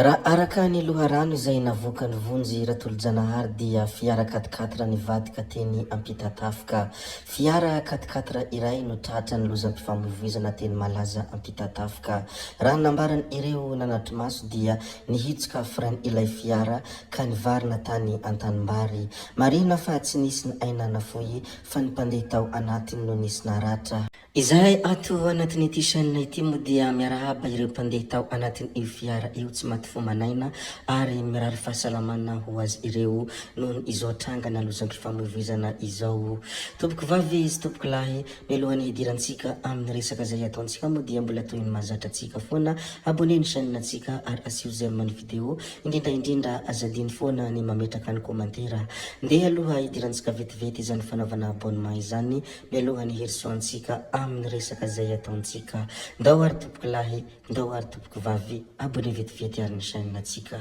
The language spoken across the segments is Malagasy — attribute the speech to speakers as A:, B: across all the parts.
A: Raha araka ny loharano izay navoakan'i Vonjy Ratolojanahary dia fiara quat-quatre nivadika teny Ampitatafika. Fiara quat-quatre iray no tratran'ny lozam-pifamoivoizana teny Malaza Ampitatafika. Raha ny nambaran'ireo nanatri-maso dia nihitsoka frein ilay fiara ka nivarina tany an-tanimbary. Marihina fa tsy nisy ny aina nafoy fa ny mpandeha tao anatiny no nisy naratra. Izahay ato anatin'ity chaîne ity moa dia miarahaba ireo mpandeha tao anatin'io fiara io tsy maty fo manaina ary mirary fahasalamana ho azy ireo noho izao trangana lozam-pifamoivoizana izao. Tompoko vavy sy tompoko lahy, mialohan'ny hidirantsika amin'ny resaka izay ataontsika moa dia mbola toy ny mahazatra antsika foana, abonner ny chaîne ntsika ary asio j'aime ny vidéo, indrindra indrindra aza adino foana ny mametraka ny commentaire. Ndeha aloha hidirantsika vetivety izany fanaovana abonnement izany Mialoha ny herisoantsika amin'ny resaka izay ataontsika. Ndao ary tompoko lahy, ndao ary tompoko vavy, abonné vetivety ary ny chaîne ntsika.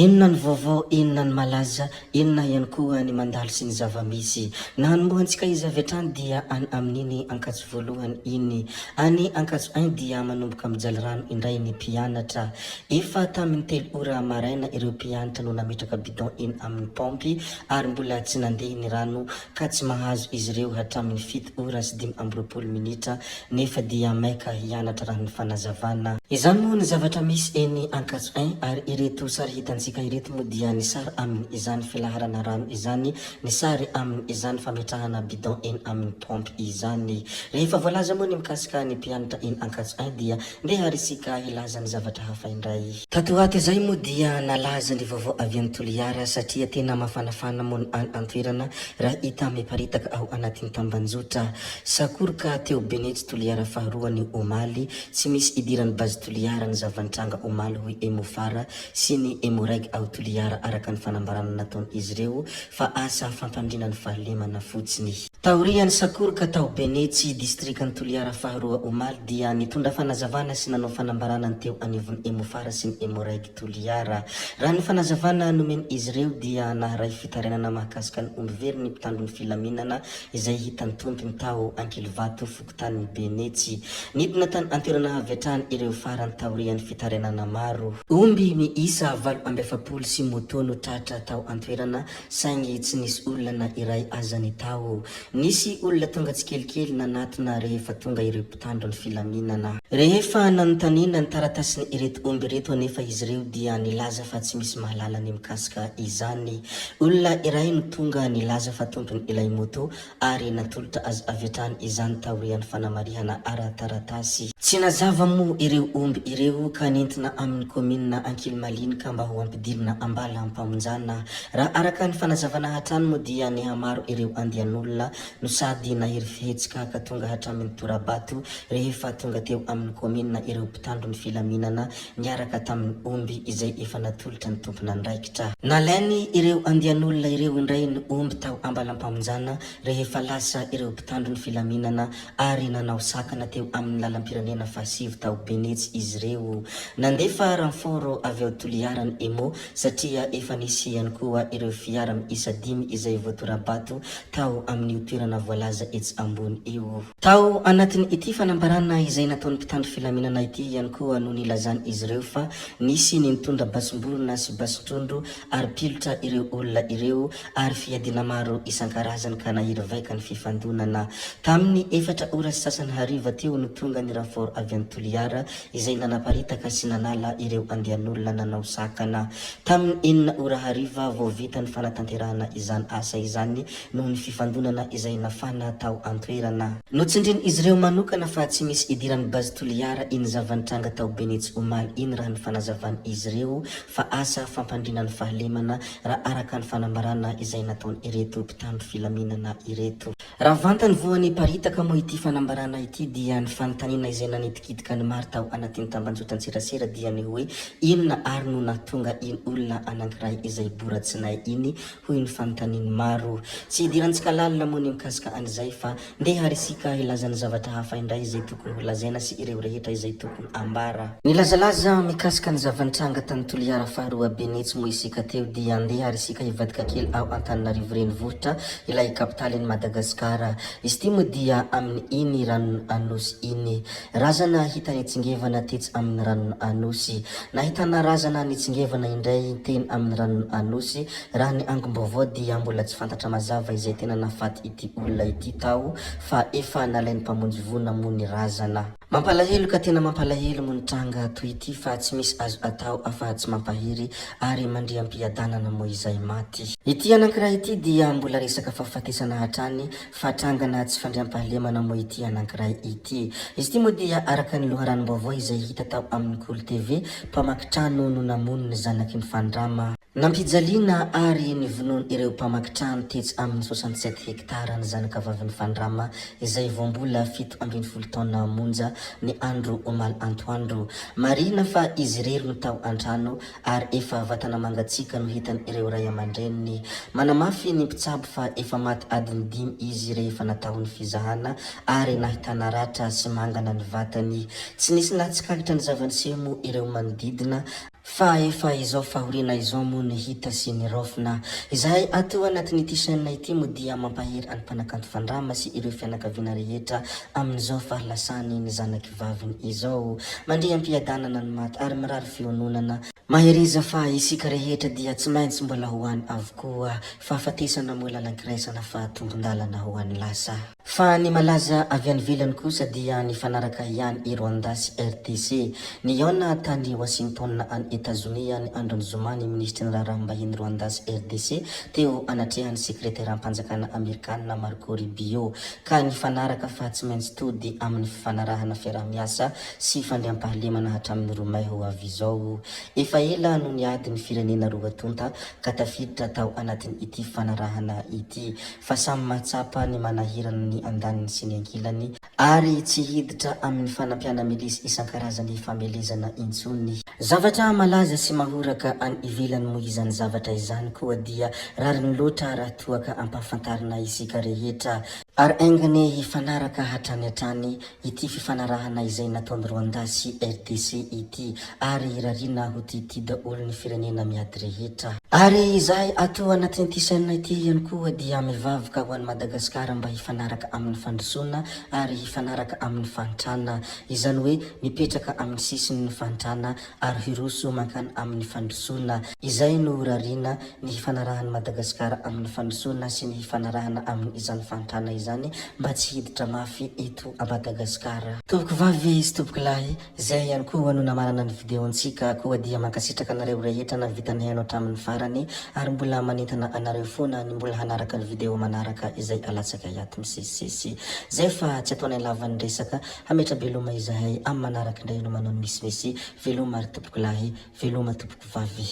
A: Inona ny vaovao, inona ny malaza, inona ihany koa ny mandalo sy ny zava-misy. Na hanombohantsika izy avy hatrany dia any amin'iny Ankatso voalohany iny. Any Ankatso un dia manomboka mijaly rano indray ny mpianatra. Efa tamin'ny telo ora maraina ireo mpiantra no nametraka bidon eny amin'ny paompy ary mbola tsy nandeha ny rano ka tsy mahazo izy ireo hatramin'ny fito ora sy 25 minitra nefa dia maika hianatra raha ny fanazavana. Izany moa ny zavatra misy eny Ankatso un ary ireto sary hitantsika ireto moa dia ny sary amin izany filaharana rano izany, ny sary amin izany fametrahana bidon eny amin paompy izany. Rehefa voalaza moa ny mikasika ny mpianatra eny Ankatso un dia ndeha ary isika hilaza ny zavatra hafa indray. Tato ho ato izay moa dia nalaza ny vaovao avy any Toliara satria tena mafanafana moa ny any an-toerana raha hita miparitaka ao anatin'ny tambanjotra. Sakoroka teo Benetsy Toliara faharoa ny omaly, tsy misy idiran'ny Base Toliara ny zava-nitranga omaly hoy Emofara sy ny Emoreg ao Toliara araka ny fanambarana nataon'izy ireo fa asa fampandriana ny fahalemana fotsiny. Taorian'ny sakoroka tao Benetsy, distrikan'i Toliara faharoa omaly dia nitondra fanazavana sy nanao fanambarana ny teo anivon'ny Emofara sy ny Emoreg Toliara. Raha ny fanazavana nomen'izy ireo dia naharay fitarainana mahakasika ny omby very ny mpitandro ny filaminana izay hitan'ny tompony tao Ankilivato, fokontanin'i Benetsy. Nidina tany an-toerana avy hatrany ireo farany taorian'ny fitarainana maro. Omby miisa 48 sy moto no tratra tao an-toerana saingy tsy nisy olona na iray aza ny tao. Nisy olona tonga tsikelikely nanatona rehefa tonga ireo mpitandro ny filaminana. Rehefa nanontaniana ny taratasin'ireto omby ireto anefa izy ireo dia nilaza fa tsy misy mahalala ny mikasika izany. Olona iray no tonga nilaza fa tompony ilay moto ary natolotra azy avy hatrany izany taorian'ny fanamarihana ara-taratasy. Tsy nazava moa ireo omby ireo ka nentina amin'ny kaominina Ankilimalinka mba ho ampidirina ambalam-pamonjana. Raha araka ny fanazavana hatrany moa dia nihamaro ireo andian'olona no sady nahery fihetsika ka tonga hatramin'ny tora-bato rehefa tonga teo amin'ny kaominina ireo mpitandro ny filaminana niaraka tamin'ny omby izay efa natolotra ny tompon'andraikitra. Nalainy ireo andian'olona ireo indray ny omby tao Ambalampamonjana rehefa lasa ireo mpitandro ny filaminana ary nanao sakana teo amin'ny lalam-pirenena fahasivy tao Benetsy izy ireo. Nandefa renfort avy ao Toliara ny Emmo satria efa nisy ihany koa ireo fiara miisa dimy izay voatora-bato tao amin'io toerana voalaza etsy ambony io. Tao anatin'ity fanambarana izay nataon'ny mpitandro filaminana ity ihany koa no nilazan'izy ireo fa nisy ny nitondra basim-borona sy basin-trondro ary pilotra ireo olona ireo ary fiadiana maro isan-karazany ka nahery vaika ny fifandonana. Tamin'ny efatra ora sy sasany hariva teo no tonga ny renfort avy any Toliara izay nanaparitaka sy nanala ireo andian'olona nanao sakana. Tamin'ny enina ora hariva vao vita ny fanatanterahana izany asa izany noho ny fifandonana izay nafana tao an-toerana. Notsindrin'izy ireo manokana fa tsy misy idiran'ny Base Toliara iny zava-nitranga tao Benetsy omaly iny raha ny fanazavan'izy ireo fa asa fampandriana ny fahalemana raha araka ny fanambarana izay nataon'ireto mpitandro filaminana ireto. Raha vantany vao niparitaka moa ity fanambarana ity dia ny fanontaniana izay nanitikitika ny maro tao anatin'ny tambanjotran-tserasera dia ny hoe inona ary no nahatonga. iny olona anankiray izay bora tsinay iny hoy ny fanontanian'ny maro. Tsy hidirantsika lalina moa ny mikasika an'izay fa ndeha ary isika hilaza ny zavatra hafa indray izay tokony ho lazaina sy ireo rehetra izay tokony ambara. Nilazalaza mikasika ny zava-nitranga tany Toliara faharoa Benetsy moa isika teo dia ndeha ary isika hivadika kely ao Antananarivo renivohitra ilay kapitalin'i Madagasikara. Izy ity moa dia amin'ny iny ranon'Anosy iny. Razana hita nitsingevana tetsy amin'ny ranon'Anosy. Nahitana razana nitsingevana indray teny amin'ny ranon'Anosy. Raha ny angom-baovao dia mbola tsy fantatra mazava izay tena nahafaty ity olona ity tao fa efa nalain'ny mpamonjy voina moa ny razana. Mampalahelo ka tena mampalahelo moa ny tranga toy ity fa tsy misy azo atao afa tsy mampahery ary mandriam-piadanana moa izay maty. Ity anankiray ity dia mbola resaka fahafatesana hatrany fa trangana tsy fandriampahalemana moa ity anankiray ity. Izy ity moa dia araka ny loharanom-baovao izay hita tao amin'ny Kolo TV, mpamaky trano no namono ny zanaky ny Fandrama. Nampijaliana ary novonoin'ireo mpamaky trano tetsy amin'ny 67 hectares ny zanakavavin'ny Fandrama izay vao mbola 17 taona monja ny andro omaly antoandro. Marihina fa izy irery no tao an-trano ary efa vatana mangatsiaka no hitan'ireo ray aman-dreniny. Manamafy ny mpitsabo fa efa maty adiny dimy izy rehefa natao ny fizahana ary nahitana ratra sy mangana ny vatany. Tsy nisy nahatsikaritra ny zava-niseho moa ireo manodidina, fa efa izao fahoriana izao moa no hita sy niraofina. Izahay ato anatin'ity chaîne ity moa dia mampahery an'i Mpanakanto Fandrama sy ireo fianakaviana rehetra amin'izao fahalasany ny zanaky vaviny izao. Mandria am-piadanana ny maty ary mirary fiononana. Mahereza fa isika rehetra dia tsy maintsy mbola ho any avokoa. Fahafatesana moa lalan-kiraisana fa tombon-dalana ho an'ny lasa. Fa ny malaza avy any ivelany kosa dia nifanaraka ihany i Rwanda sy RDC. Nihaona tany Washington any Etazonia ny andron'ny zoma ny minisitry ny raharaham-bahiny Rwanda sy RDC teo anatrehan'ny sekreteram-panjakana Amerikana Marco Rubio. ka nifanaraka fa tsy maintsy tody amin'ny fifanarahana fiaraha-miasa sy fandriampahalemana hatramin'ny roa mai ho avy izao. Efa ela no niady ny firenena roa tonta ka tafiditra tao anatin'ity fifanarahana ity fa samy mahatsapa ny manahirana ny andaniny sy ny ankilany ary tsy hiditra amin'ny fanampiana milisy isan-karazany hifamelezana intsony. Zavatra malaza sy mahoraka any ivelany moa izany zavatra izany koa dia rariny loatra raha toa ka ampahafantarina isika rehetra. Ary enga anie hifanaraka hatrany hatrany ity fifanarahana izay nataon'i Rwanda sy RDC ity ary irariana ho tiatia daholo ny firenena miady rehetra. Ary izahay ato anatin'ity chaîne ity ihany koa dia mivavka ho an'i Madagasikara mba hifanaraka amin'ny fandrosoana ary hifanaraka amin'ny fahantrana. Izany hoe mipetraka amin'ny sisiny ny fahantrana ary hiroso mankany amin'ny fandrosoana. Izay no rariana, ny hifanarahan'i Madagasikara amin'ny fandrosoana sy ny hifanarahana amin'izany fahantrana izany mba tsy hiditra mafy eto a Madagasikara. Tompoko vavy sy tompoko lahy, izay ihany koa no namarana ny video-ntsika, koa dia mankasitraka anareo rehetra nahavita nihaino hatramin'ny farany ary mbola manentana anareo foana ny mbola hanaraka ny video manaraka izay alatsaka ato misesisesy. Zay fa tsy ataonay lava ny resaka, hametra-beloma izahay amin'ny manaraka indray no manao ny misimisy, veloma ry tompoko lahy, veloma tompoko vavy.